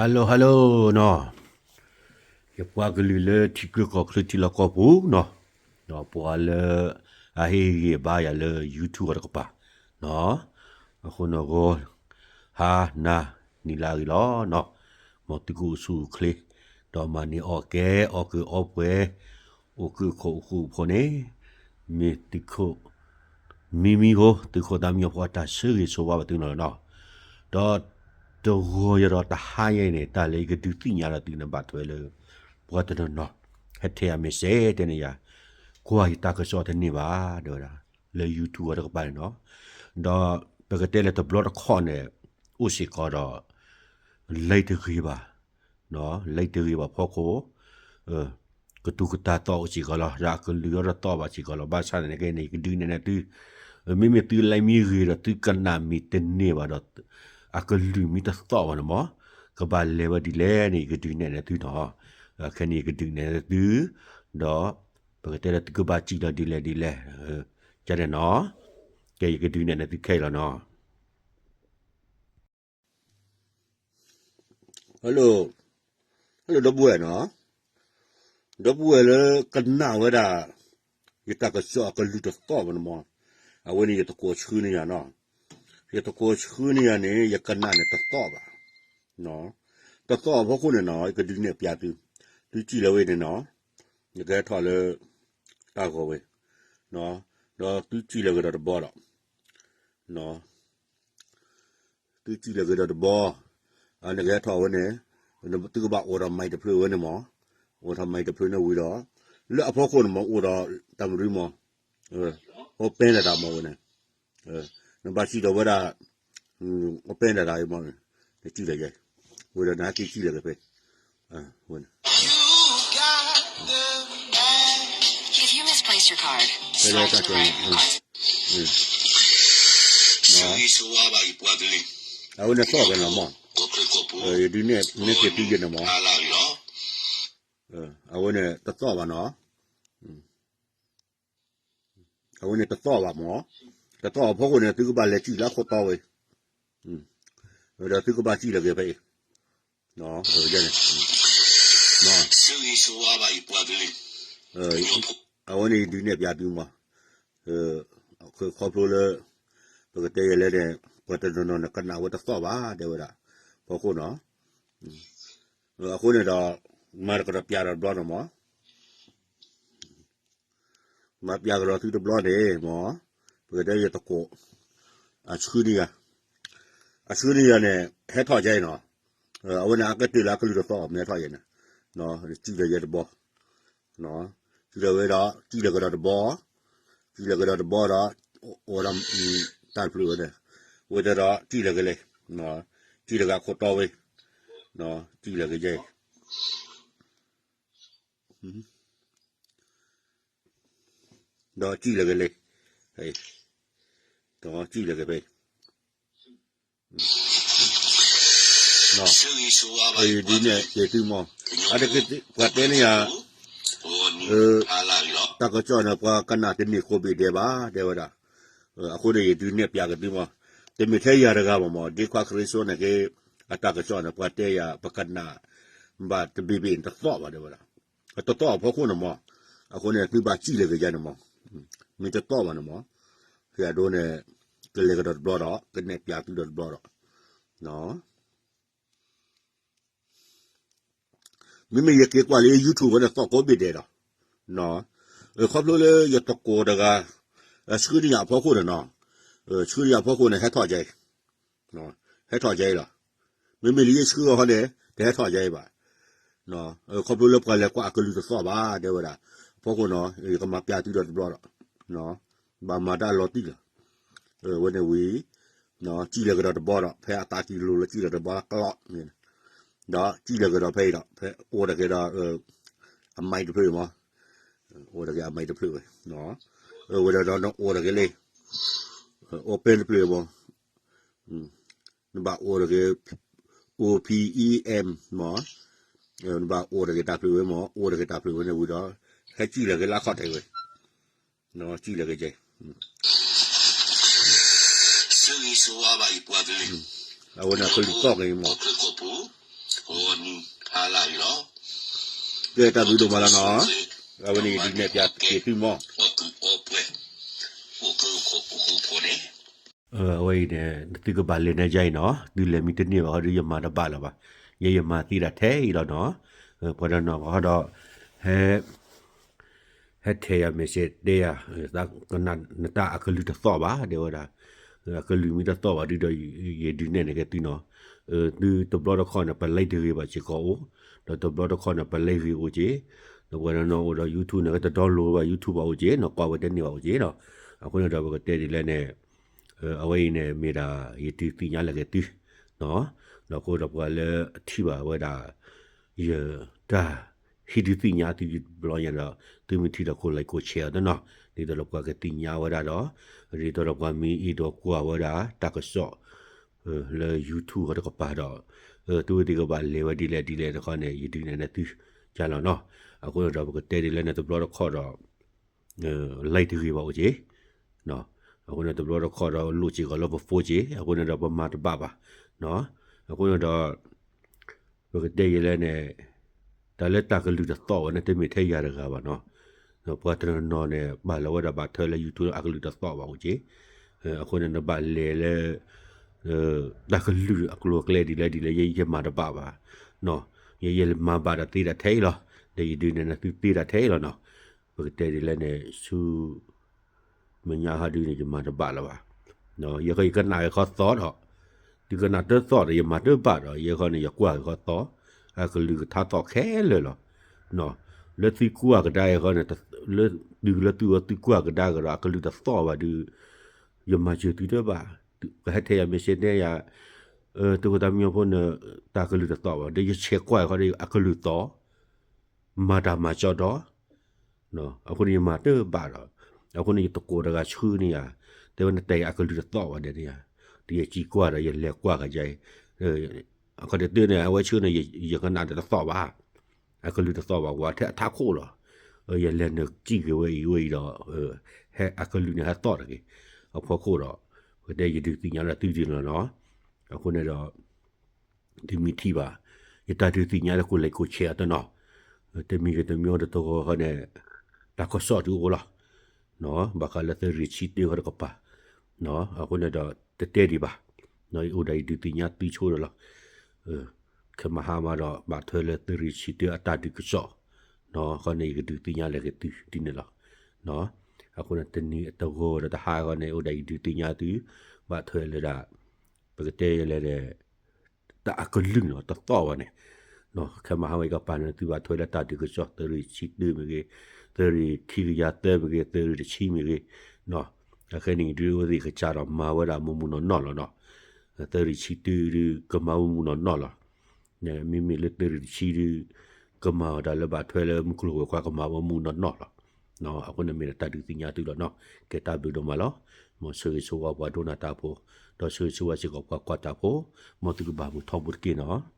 Hello hello နီၤ, ယပှၤကလုာ်လၢထံချၢကီၢ်ချၢထံလီၢ်ကီၢ်ပူၤနီၤ, ဒီးပှၤလၢအဟ့ၣ်ဂံၢ်ဘါယၤလၢ YouTube အီၤတကပၤနီၤ, အဃိန့ၣ်ဂီၤ ဟါနၤ နံၤလၢအဂ့ၤလီၤနီၤ, မ်သုကအိၣ်ဆူၣ်အိၣ်ချ့, ဒီးမၤန့ၢ်အီၣ်ကဲ အီၣ်ကၢအီပှဲၤ, အိၣ်ကၢခိၣ်အိၣ်ဃူအိၣ်ဖိးန့ၣ်, မ့ၢ်သုးခိၣ် မံမံဖိ သုးခိၣ်သးမံအီဖိအတၢ်ဆၢဂ့ၤဆၢဝါဘၣ်သုနီၤနီၤ, ဒီးတဂီၤယဒီးတဟါယဲအံၤန့ၣ် တၢ်လၢယကဒုးသ့ၣ်ညါဒီးသုန့ၣ် ဘၣ်ထွဲလၢ ပှၤတနီၤနီၤ ဟဲထဲယၤ message တဲန့ၢ်ယၤ, ကွၢ်ယတၢ်ကစီၣ်တန့ၢ်ဘၣ် တဲဝဲဒၣ်, လၢ YouTube အီၤတကပၤန့ၣ်နီၤ, ဒီးပကတဲလၢတဘျီတခီၣ်န့ၣ် အိၣ်စ့ၢ်ကီးဒီး လဲၤတဂ့ၤဘၣ် လဲၤတဂ့ၤဘၣ်ဖီခိၣ်, ကတူၢ်ကတၢ်သီၣ်အိၣ်စ့ၢ်ကီးလီၤ, ဒီးအကလုၢ်အီၤတသီၣ်ဘၣ်စ့ၢ်ကီးလီၤ, ဘၣ်ဆၣ်သနာ်က့န့ၣ် ယကဒုးနဲၣ်နဲၣ်သု, မ့မ့ၢ်သုလဲၤမံဂ့ၤဒီးသုကနၣ်မ့ၢ်တန့ၢ်ဘၣ်ဒီး, အကလုၢ်မံတသီၣ်ဘၣ်န့ၣ်မး, ကဘၣ်လဲၤဝဲဒ်လဲၣ်န့ၣ် ယကဒုးနဲၣ်နဲၣ်သုနီၤ, ခဲန့ၣ်ယကဒုးနဲၣ်နဲၣ်သု, ဒီးပကတဲလၢသုကဘၣ်စံၣ်လီၤဒ်လဲၣ်ဒ်လဲၣ်, ကန့ၣ်နီၤ, ကဲယကဒုးနဲၣ်နဲၣ်သုခဲအံၤလီၤနီၤ. Hello, hello ဒီပုၢ်ဝဲၢ်နီၤ, ဒီပုၢ်ဝဲၢ်လၢကနၣ်ဝဲဒၣ် ယတၢ်ကစီၣ်အကလုၢ်တသီၣ်ဘၣ်န့ၣ်မး, အဝဲန့ၣ်ယသကိးဆှၢန့ၢ်ယၤနီၤ, ယသကိးဆှၢန့ၢ်ယၤန့ၣ် ယကနၣ်န့ၣ်တသီၣ်ဘၣ်, တသီၣ်အဖီခိၣ်န့ၣ်နီၤ ယကဒုးနဲၣ်ပျးသု, သုစံၣ်လီၤဝဲန့ၣ်နီၤ, ယကဟဲထီၣ်လၢ တၢ်ဂီၤဝဲ, ဒီးသုစံၣ်လီၤကဒီးတဘီဒီး သုစံၣ်လီၤကဒီးတဘီ, နကဟဲထီၣ်ဝဲန့ၣ်, သုကဘၣ်အိးထီၣ် mic တဖျၢၣ်ဝဲန့ၣ်မး, အိးထီၣ် mic တဖျၢၣ်န့ၣ်ဝံၤဒီး, လၢအဖီခိၣ်န့ၣ်မး အိၣ်ဒီးတၢ်မရံမး, open data မးဝဲန့ၣ်, နဘၣ်စံၣ်ထီၣ်ဝဲဒၣ်, open data အံၤမး, နစံၣ်လီၤယဲ, ဝံၤဒီးနဟဲက့ၤစံၣ်လီၤက့ၤဖဲ ဝဲန့ၣ် If you misplaced your card, ဖဲလၢ select တၢ် the right card. အဝဲန့ၣ်သီၣ်က့ၤနီၤမး, ယဒုးနဲၣ်နဲၣ်က့ၤသုယဲန့ၣ်မး, အဝဲန့ၣ်တသီၣ်ဘၣ်နီၤ, အဝဲန့ၣ်တသီၣ်ဘၣ်မး, တသီၣ်အဖီခိၣ်န့ၣ် သုကဘၣ်လဲၤစံၣ်လၢအခိၣ်တီဝဲ, ဒီးသုကဘၣ်စံၣ်လီၤက့ၤဖဲအံၤ, ယဲန့ၣ် အဝဲန့ၣ်ယဒုးနဲၣ်ပျးသုမး, ခီဖျိလၢ ပကတဲယဲလဲၣ်န့ၣ် ပှၤတနီၤနီၤန့ၣ် ကနၣ်ဝဲတသီၣ်ဘၣ် တဲဝဲဒၣ်, ဖီခိၣ်နီၤ, အဃိန့ၣ်ဒီး မၤတကတီၢ်ပျးဒီးတဘျီနီၤမး မၤပျးကဒီးသုတဘျီန့ၣ်မး, ပကတဲယသကိး, အဆှၢန့ၢ်ယၤ, အဆှၢန့ၢ်ယၤန့ၣ် ဟဲထီၣ်ကဲအံၤနီၤ, အဝဲန့ၣ်အကတၢၢ်လၢအကလုၢ်တသီၣ်မ့ၢ်ဟဲထီၣ်ယဲန့ၣ်, စံၣ်လီၤယဲတဘီ, စံၣ်လီၤဝဲဒီး စံၣ်လီၤကဒီးတဘီ, စံၣ်လီၤကဒီးတဘီဒီး, အိၣ်ဒီး, တၢ်တဖျၢၣ်ဝဲန့ၣ်, ဝဲတဲဒီး စံၣ်လီၤက့ၤလဲၣ်, စံၣ်လီၤက့ၤအခိၣ်တီဝဲ, စံၣ်လီၤက့ၤယဲ ဒီးစံၣ်လီၤက့ၤလဲၣ်, ဒီးစံၣ်လီၤက့ၤဖဲ, ဒုးနဲၣ်က့ၤသုမး, အတက့ၢ်ပှၤတဲန့ၢ်ယၤ, တၢ်ကစီၣ်န့ၣ် ပှၤကနၣ်တန့ၢ်ကိးဘ့ၣ်ဒဲးဘၣ် တဲဝဲဒၣ်, အဃိန့ၣ် ယဒုးနဲၣ်ပျးက့ၤသုမး, တမ့ၢ်ထဲယၤတဂၤဘၣ်မး ဒ့ခွါခရံစိန့ၣ်က့, အတၢ်ကစီၣ်န့ၣ် ပှၤတဲယၤ ပကနၣ်, ဘၣ်တဘ့ၣ်ဘ့ၣ်န့ၣ်တသီၣ်ဘၣ် တဲဝဲဒၣ်, တသီၣ်အဖီခိၣ်န့ၣ်မး, အဃိန့ၣ် သုဘၣ်စံၣ်လီၤက့ၤယဲန့ၣ်မး, မ့ၢ်တသီၣ်ဘၣ်န့ၣ်မး, ယဒိန့ၣ်, ကလဲၤကဒီးတဘျီဒီး ကနဲၣ်ပျးသုဒီးတဘျီဒီး, မ့မ့ၢ်ယက့ၤကွၢ်လၢ YouTube ဝဲန့ၣ်သီၣ်ကိးဘ့ၣ်ဒဲးဒီး, ခီဖျိလၢယသကိးတဂၤ, ဆှၢန့ၢ်ယၤအဖီခိၣ်န့ၣ်နီၤ, ဆှၢန့ၢ်ယၤအဖီခိၣ်န့ၣ် ဟဲထီၣ်ကဲအံၤ, ဟဲထီၣ်ကဲအံၤလီၤ, မ့မ့ၢ်လၢယဆှၢအီၤန့ၣ် တဟဲထီၣ်ကဲအံၤဘၣ်, ခီဖျိလၢပှၤလဲၤကွၢ်အကလုၢ်တသီၣ်ဘၣ် တဲဝဲဒၣ်, အဖီခိၣ်နီၤ ယကမၤပျးသုဒီးတဘျီဒီး, ဘၣ်မၤတၢ်လီၤတံၢ်လီၤ, ဝဲန့ၣ်ဝံၤ, စံၣ်လီၤကဒီးတဘီဒီး ဖဲအသးကံလိၤလၢစံၣ်လီၤတဘီကျီၣ်န့ၣ်, ဒီးစံၣ်လီၤကဒီးဖဲအံၤဒီး ဖဲအိၣ်တက့ၢ်ဒီး, အ mic တဖျၢၣ်မး, အိၣ်တက့ၢ်အ mic တဖျၢၣ်ဝဲ, ဝဲဒီးနအိၣ်တက့ၢ်လံ, open တဖျၢၣ်မး, နဘၣ်အိၣ်တက့ၢ်, O P E N မး, နဘၣ်အိၣ်တက့ၢ်တၢ်ဖျၢၣ်ဝဲမး အိၣ်တက့ၢ်တၢ်ဖျၢၣ်ဝဲန့ၣ်ဝံၤဒီး, ဟဲစံၣ်လီၤက့ၤလၢအခီၣ်ထံးဝဲ, စံၣ်လီၤက့ၤကဲ, အဝဲန့ၣ်ကလုၢ်သီၣ်က့ၤမး, ကဲတၢ်ဘျုးဒိၣ်မးလီၤနီၤ, အဝဲန့ၣ်ဒုးနဲၣ်ပၠးက့ၤသုမီၢ်, အဝဲအံၤန့ၣ် သုကဘၣ်လဲၤန့ၣ်ယါအံၤနီၤ, သုလဲၤမ့ၢ်တန့ၢ်ဘၣ်ဃီဒီး ယမၤတဘၣ်လၢၤဘၣ်, ယဲယမၤသ့ဒၣ်ထဲအံၤလီၤနီၤ, ပှၤတနီၤဃီဒီး ဟဲ ဟဲထဲးယၤ message တဲယၤ, နတၢ်အကလုၢ်တသီၣ်ဘၣ် တဲဝဲဒၣ်, အကလုၢ်မ့ၢ်တသီၣ်ဘၣ်ဒုးဒီး ယဒုးနဲၣ်န့ၢ်က့ၤသုနီၤ, သုတဘျီတခီၣ်န့ၣ် ပလဲတဂ့ၤဘၣ်စ့ၢ်ကီးအိၣ်, ဒီးတဘျီတခီၣ်န့ၣ် ပလဲဂ့ၤအိၣ်က့ၤ, ဒီးပှၤတနီၤအိၣ်ဒီး YouTube န့ၣ် ကတ download ဘၣ် YouTube ဘၣ်အိၣ်က့ၤနီၤ, ကွၢ်ဝဲတန့ၢ်ဘၣ်အိၣ်က့ၤနီၤ, အဃိန့ၣ်ဒီးပကတဲဒ်လဲၣ်န့ၣ် အဝဲအံၤန့ၣ် မ့ၢ်ဒၣ်ယဒုးသ့ၣ်ညါလၢက့ၤသု, ဒီးအဃိဒီးပှၤလၢအထံၣ်ဘၣ်ဝဲဒၣ် ယတၢ်ဟ့ၣ်ဒုးသ့ၣ်ညါသုဘျီညါဒီး သုမ့ၢ်ထံၣ်ဒီးကိး like ကိး share အီၤတနီၤ, ဒ်သိးဒီးပှၤကသ့ၣ်ညါဝဲဒၣ်ဒီး, ဒ်သိးဒီးပှၤမ့ၢ်အဲၣ်ဒိးကွၢ်ဝဲဒၣ်တၢ်ကစီၣ် လၢ YouTube အီၤတကပၤဒီး သုဝဲသ့ၣ်ကဘၣ်လဲၤဝဲဒ်လဲၣ်ဒ်လဲၣ်တခီန့ၣ် ယဒုးနဲၣ်န့ၢ်သုကလီၤနီၤ, အဃိန့ၣ်ဒီးပကတဲဒ်လဲၣ်န့ၣ် တဘျီတခီၣ်ဒီး like တဂ့ၤဘၣ်အိၣ်က့ၤ, အဃိန့ၣ်တဘျီတခီၣ်ဒီးလိၣ်စ့ၢ်ကီးလၢပ phone က့ၤ, အဃိန့ၣ်ဒီးပမၤတဘၣ်ဘၣ်, အဃိန့ၣ်ဒီး ပကတဲယဲလဲၣ်န့ၣ် တၢ်လၢတၢ်ကလုၢ်တသီၣ်ဝဲန့ၣ် တမ့ၢ်ထဲယၤတဂၤဘၣ်နီၤ, ပှၤတနီၤနီၤန့ၣ် ပာ်လီၤဝဲဒၣ်ဘၣ်ထွဲလၢ YouTube အကလုၢ်တသီၣ်ဘၣ်အိၣ်က့ၤ, အဃိန့ၣ်နဘၣ်လဲၤလၢ တၢ်ကလုၢ်အကျိၤအကျဲဒ်လဲၣ်ဒ်လဲၣ် ယဲယမၤတဘၣ်ဘၣ်, ယဲယမၤဘၣ်ဒီးသ့ဒၣ်ထဲအံၤလီၤ, ဒီးယဒုးနဲၣ်န့ၢ်သုသ့ဒၣ်ထဲအံၤလီၤနီၤ, ပကတဲဒ်လဲၣ်န့ၣ် ဆူ မဲာ်ညါဟီဒုန့ၣ် ယမၤတဘၣ်လၢၤဘၣ်, ယဲဃီယကနၣ်က့ၤခီသီဒီး သုကနၣ်တသီၣ်ဒီး ယမၤတဘၣ်ဒီး ယဲဃီန့ၣ် ယကွၢ်က့ၤခီသီ, အကလုၢ်ကထါသီၣ်ခဲလၢာ်လီၤ, လၢသုကွၢ်ကဒါအံၤဃီန့ၣ် လၢသုကလၢသုဝဲသုကွၢ်ကဒါကဒီး အကလုၢ်တသီၣ်ဘၣ်ဒီး ယမၤစၢၤသုတဘၣ်, ကဟဲထဲယၤ message တဲယၤ သုးခိၣ်သးမံဖိန့ၣ် တၢ်ကလုၢ်တသီၣ်ဘၣ် ဒီးယဆဲးကွၢ်ဃီဒီး အကလုၢ်သီၣ် မၤတၢ်မၤကၠီဒီး အဃိန့ၣ်ယမၤတဘၣ်ဒီး အဃိန့ၣ်ယတကိးတဂၤဆှၢန့ၢ်ယၤ, တဲဝဲနတဲယၤအကလုၢ်တသီၣ်ဘၣ်ဒဲန့ၣ်ယၤ, ဒီးယစံးကွၢ်ဒီးယလဲၤကွၢ်ကယၤအံၤ, အခီတၢၢ်န့ၣ် အဝဲဆှၢန့ၣ် ယကနၣ်ဒီးတသီၣ်ဘၣ်, အကလုၢ်တသီၣ်ဘၣ် ဝဲထဲအထးခိၣ်လီၤ, ယလဲၤနုာ်စံၣ်က့ၤဝဲအံၤဝဲအံၤဒီး ဟဲအကလုၢ်န့ၣ်ဟဲသီၣ်တဂ့ၤ, အဖီခိၣ်ဒီး ပကတဲယဒုးသ့ၣ်ညါလၢသုဒ်န့ၣ်လီၤနီၤ, အဃိန့ၣ်ဒီး သုမ့ၢ်ထံၣ်ဘၣ် ယတၢ်ဒုးသ့ၣ်ညါလၢကိး like ကိး share အီၤတနီၤ, တမံၤဂ့ၤတမံၤဂ့ၤတဂီၤဂီၤန့ၣ် တၢ်ကစီၣ်ဒုးအိၣ်လီၤ, ဘၣ်ဃးလၢသုးရ့ၣ်ဆံတၢဃီတကပၤ, အဃိန့ၣ်ဒီးတတဲဒံးဘၣ်, အိၣ်ဒၣ်ယဒုးသ့ၣ်ညါသုဆိဒီးလီၤ, ခဲမဟါမးဒီး ဘၣ်ထွဲလၢသုးရ့ၣ်ဆံတၢအတၢ်ဒုးကစီၣ်, ဃီန့ၣ်ယကဒုးသ့ၣ်ညါလၢက့ၤသုဒ်န့ၣ်လီၤ, အဃိန့ၣ်တနံၤတဂီၤဒီးတဟါဂီၤန့ၣ် အိၣ်ဒၣ်ယဒုးသ့ၣ်ညါသု, ဘၣ်ထွဲလၢဒၣ် ပကတဲယဲလဲၣ်ဒီး တၢ်အကလုၢ်နီၤ တသီၣ်ဘၣ်န့ၣ်, ခဲမဟါဝဲကပၤန့ၣ် သုဘၣ်ထွဲလၢတၢ်ဒုးကစီၣ် သုးရ့ၣ်ဆံတၢမ့ၢ်ဂ့ၤ, သုးရ့ၣ်ခံကယၤသၢမ့ၢ်ဂ့ၤ, သုးရ့ၣ်တဆံမ့ၢ်ဂ့ၤ, အခဲန့ၣ်ဒုးအိၣ်သ့ၣ်ကစၢ်ဒီးမၤဝဲဒၣ်မူးမူးနီၢ်နီၢ်လီၤနီၤ, သုးရ့ၣ်ဆံတၢဒုးကမၤဝဲမူးနီၢ်နီၢ်လီၤ, မ့မ့ၢ်လၢသုးရ့ၣ်တဆံဒုး ကမၤဝဲဒၣ်လၢဘၣ်ထွဲလၢမုၢ်ကျိၤဝဲၤကွာ်ကမၤဝဲမူးနီၢ်နီၢ်လီၤ, အဃိန့ၣ်မ့ၢ်ဒၣ်တၢ်ဒုးသ့ၣ်ညါသုလီၤနီၤ, ကဲတၢ်ဘျုးဒိၣ်မးလီၤ, မ်ဆၢဂ့ၤဆၢဝါပှၤဒိကနၣ်တၢ်ဖိ, ဒီးဆၢဂ့ၤဆၢဝါစ့ၢ်ကီးပှၤကွၢ်တၢ်ဖိ, မ်သုကဘၣ်မုာ်ထီဘိတက့ၢ်နီၤ.